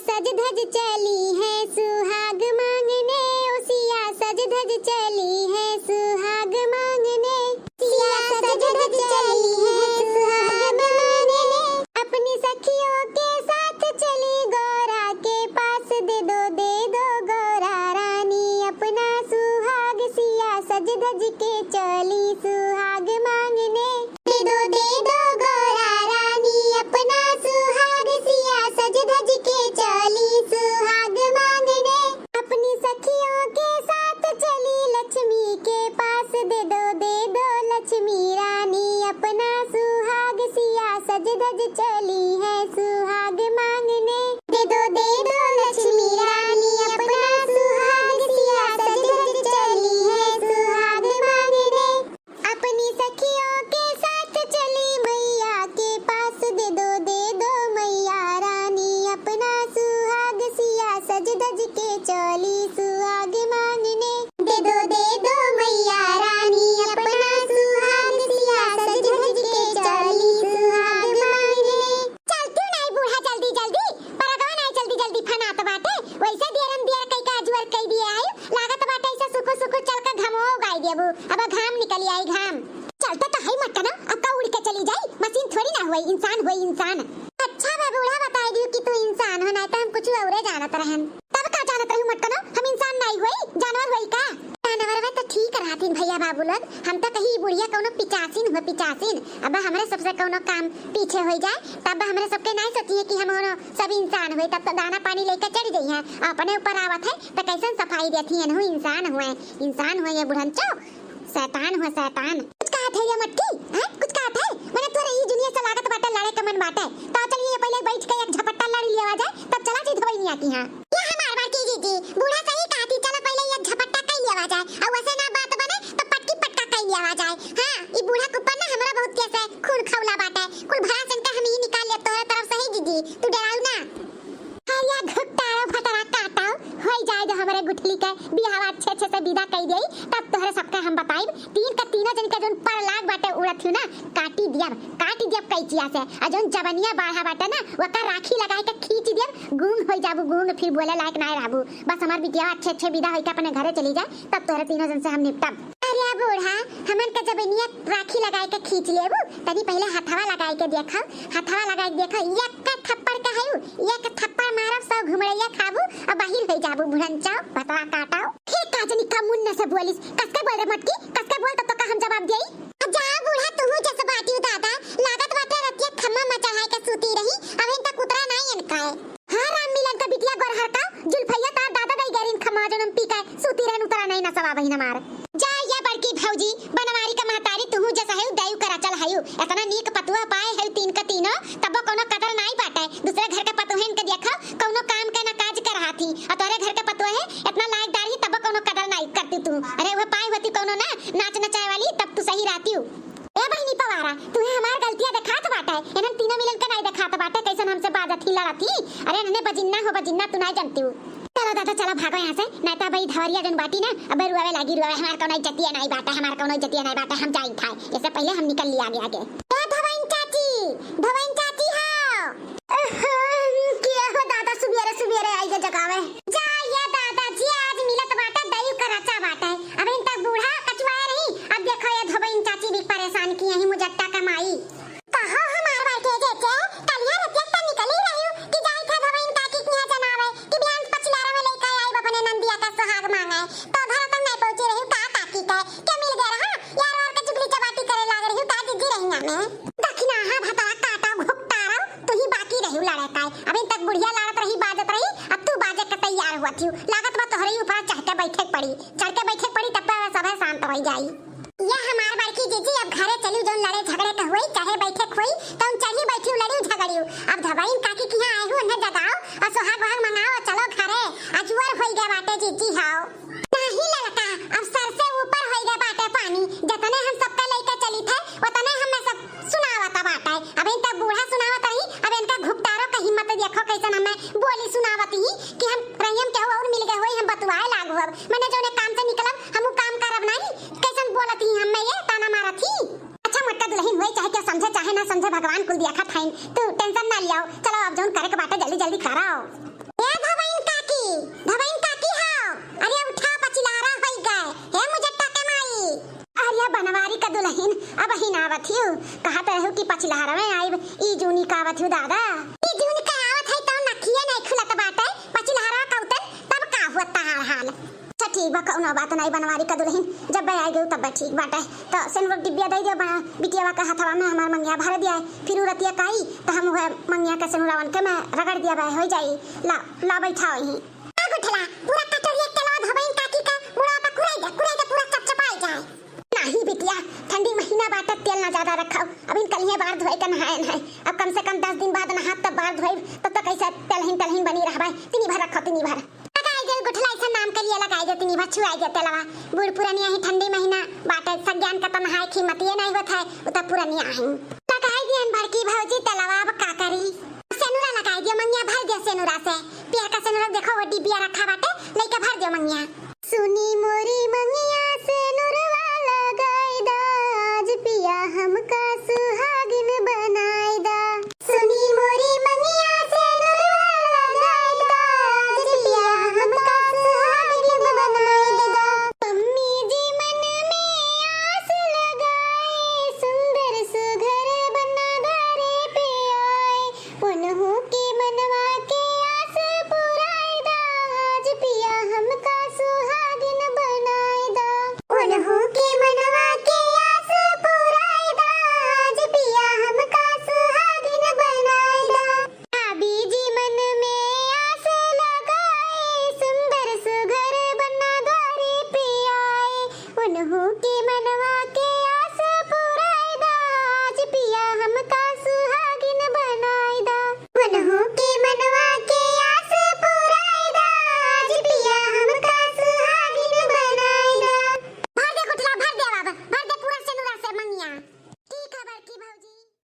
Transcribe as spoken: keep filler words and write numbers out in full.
सज धज चली है सुहाग मांगने, ओ सिया सज धज चली है सुहाग मांगने। सिया सज धज चली है सुहाग मांगने। अपनी सखियों के साथ चली गौरा के पास, दे दो, दे दो गौरा रानी अपना सुहाग। सिया सज धज के चली सुहाग मांगने। दे दो, दे दो गौरा रानी अपना सुहाग, सिया सज धज के चली सुहाग मांगने। अपनी सखियों के साथ चली लक्ष्मी के पास, दे दो, दे दो लक्ष्मी रानी अपना सुहाग, सिया सज धज चली है सुहाग मांगने। दे दो, दे दो लक्ष्मी रानी अपना सुहाग, सिया सज धज चली है सुहाग मांगने। अपनी सखियों के साथ चली मैया के पास, दे दो, दे दो मैया रानी अपना सुहाग, सिया सज धज के चली सुहाग मांगने। दे दो, दे दो मैया रानी अपना सुहाग, सिया सज धज के चली सुहाग मांगने। चलती नहीं बूढ़ा जल्दी जल्दी, परगवा नहीं जल्दी जल्दी फनात बाटे, वैसे दियरन दियर कई का अजुअर कई दिए आयु, लागत बाटे ऐसे सुखु सुखु चल के घमवा उगाई देबू, अब घाम निकली आई घाम। चलते तो हई मटकनो, अब का उड़ के चली जाई? मशीन थोड़ी ना हुई, इंसान हुई इंसान। अच्छा बे बूढ़ा, बताई दियो कि तू इंसान हो, नहीं तो हम कुछ औरे जानत रहन। तब का जानत रहू मटकनो, हम इंसान नहीं हुई, जानवर हुई का? जानवर में तो ठीक रहतीन भैया बाबू लोग, हम तो कही बुढ़िया कौनो पिचासिन हुआ पिचासिन। अब हमरे सबसे कौनो काम पीछे हो जाए, तब हमरे सबके नहीं सोचिए कि हम कोनो सब इंसान हुए, तब तो दाना पानी लेके चढ़ जाइए, अपने ऊपर आवत है तो कैसन सफाई देती है, नहु इंसान हुए, इंसान हुए ये बुढ़नचो। शैतान हुआ शैतान। कुछ कहत है ये मटकी? हैं? कुछ कहत है? मने तोरे ई जुनिया से लागत बाटे लड़े के मन बाटे। तो चलिए ये पहले बैठ के एक झपट्टा लड़ी लिया जाए, तब चला जी धवैनिया की हाँ। ये हमार बार की जीजी, बूढ़ा सही कहती, चला पहले ये झपट्टा कई लिया जाए। और वैसे ना बात बने तो पटकी पटका कई लिया जाए। हाँ, ई बूढ़ा के ऊपर ना हमरा बहुत कैसे खून खौला बाटे। कुल भरा सनका हम ही निकाल ले तोहरे तरफ से ही जीजी, तू डराऊ ना। अरे या घुट्टाओ भटरा काटाओ, होई जाए दो हमरे गुठली के बियाहवा अच्छे अच्छे से विदा कई देई, तब तोहरे सबके हम बताइब। तीन का तीनों जन के जोन पर लाग बाटे उड़त हियो ना, काटी दियब, काटी दियब कैचिया से। आ जोन जवनिया बाढ़ा बाटे ना, ओकर राखी लगाए के खींच दियब, गूंग होई जाबू, गूंग, फिर बोले लायक ना रहबू। बस हमार बिटिया अच्छे अच्छे विदा होई के अपने घरे चली जाए, तब तोहरे तीनों जन से हम निपटब। अरे बूढ़ा, हमन के जवनिया राखी लगाए के खींच लेबू, तनी पहले हथवा लगाए के देखो, हथवा लगाए के देखो, एक थप्पड़ का है उ, एक थप्पड़ मारब, सौ घुमड़ैया खाबू, अब बाहिर हो जाबू, बुढ़नचो, भतवा काटो। हे का जनी का मुन्ना से बोलिस, कसके बोल रे मटकी, कसके बोल, तब तो का हम जवाब देई। आ जा बूढ़ा, तुहू जस बाटियो दादा, लागत बाटे रतिया खम्मा मचाहाय के सूती रही, अबहिन तक उतरा नाई इनका है। हाँ, राम मिलन का बिटिया गोरहर का, जुल्फैया तार दादा दई गैरिन खम्मा जनम पी के सूती रहन, उतरा नाई नसवा बहिन हमार। जा या बड़की भौजी, बनवारी का महतारी, तुहू जस हयू, दयू करा चल हयू, इतना नीक पतुआ पाए हयू तीन का तीनों, तबो कोनो कदर नाई बाटे। दूसरे घर के पतुहन के देखो, कौनो काम के ना काज कर हाथी, और तोरे घर के पतुआ है, इतना लायकदार ही, तबो कौनो कदर नाई करती तू। अरे वो पाए होती कौनो ना नाच नचाए वाली, तब तू सही रहती हूँ। ए बहिनी पवारा, तुहे हमार गलतिया देखात बाटे, इन्हन तीनों मिलन के नाई देखात बाटे, कैसन हमसे बाजत ही लड़त ही। अरे इन्हने बजिन्ना हो बजिन्ना, तू नाई जानती हूँ। चलो दादा चलो भागो यहाँ से, नहीं तो अब ई धवरिया जन बाटी ना, अब रुआवे लागी रुआवे, हमार कौनो इज्जतिया नाई बाटे, हमार कौनो इज्जतिया नाई बाटे, हम जाई खाए, इससे पहले हम निकल ली आगे आगे। ए धवइन चाची, धवइन चाची हो। अहं, के हो दादा सुबेरे सुबेरे आई के जगावे। जा ये दादा जी, आज मिलत बाटे दयू का रचा बाटे। अबहिन तक बूढ़ा कचुआए रही, अब देखो ये धोबइन चाची भी परेशान की यही मुजट्टा कमाई। कहो हमार बड़के जेठे, कलिया रतिया त निकली रही कि जाई था धोबइन काकी के यहाँ जनावे कि बिहान पचलारा में लेके आई अपने नंदिया का सुहाग मांगे। तो घर तक नहीं पहुँची रही का काकी के, के मिल गए रहा? यार वार के चुगली चबाटी करे लाग रही का जीजी रहिया में। दखिना हा भतवा काटा घुकटारा, तू ही बाकी रही लड़े का। अबहिन तक बुढ़िया लड़त रही, बाजत रही, अब तू बाजे के तैयार हुआ थी। लागत बा तोहरे ही ऊपर चढ़ के बैठे के पड़ी, चढ़ के बैठे के पड़ी, तब तो सभे शांत हो जाई। ये हमार बड़की जीजी, अब घरे चलियो, जौन लड़े झगड़े के हुई, चाहे बैठे के हुई, तौन चढ़ी बैठियो, लड़ियो झगड़ियो। अब धोबइन काकी के यहाँ आए हो, उन्हें जगाओ और सुहाग वहाग मंगाओ और चलो घरे। अजुअर होई गए बाटे जीजी, हाओ। नहीं ललका, अब सर से ऊपर होई गए बाटे पानी। जतने हम सबका लेके चली थे, उतने हमें सब सुनावत बाटे। अबहिन तक बूढ़ा सुनावत रही, अब इनका घुपटारो का हिम्मत देखो, कैसन हमें बोली सुनावत ही कि हम रहियम केहू और मिल गए होई, हम बतुआए लागू। अब मैंने जौने काम से निकलब, हम उ काम करब नहीं, कैसन बोलत ही हमें ये ताना मारत ही। अच्छा मोटका दुल्हन हुए, चाहे क्या समझे चाहे ना समझे, भगवान कुल दिया खा थाइन, तू tension ना लियाओ। चलो अब जौन करे के बाटे जल्दी जल्दी कराओ। ए कउनो बात नाहीं बनवारी का दुलहिन, जब आइ गयू तब ठीक बाटे। त सेनुरा डिब्बिया दइ दियो बना, बिटियावा का हथवा में हमार मंगिया भर दिया है। फिर उ रतिया काई त हम उहे मंगिया के सेनुरावन के मैं रगड़ दिया बा, होइ जाई। ला, ला बैठाओ ही। आ गुठला, पूरा कटोरिया तेलवा धोबइन काकी का मुड़वा पर कुराई दे, कुराई दे, पूरा चपचपाई जाए। नाहीं बिटिया, ठंडी महीना बाटे, तेल ना ज्यादा रखाओ। अब इन कलिए बार धोए के नहाए नहाए, अब कम से कम दस दिन बाद नहाब तब बार धोए, तब तक ऐसे तेलहिन तेलहिन बनी रहबे। तिनी भर रखो, तिनी भर। लगाई दे गुठला, ऐसा नाम के लिए लगाई दे, तिनी भर छुआई दे तेलवा। बूढ़ पुरनिया ही ठंडी महीना बाटे, सज्ञान का त नहाए की हिम्मतिए नाहीं होत है, उ त पुरनिया ही। लगाई दियन बड़की भौजी तेलवा, अब का करी? सेनुरा लगाई दियो मंगिया, भर दियो सेनुरा से। पियर का सेनुरा देखो वो डिबिया रखा बाटे, लइके भर दियो मंगिया। सुनी मोरी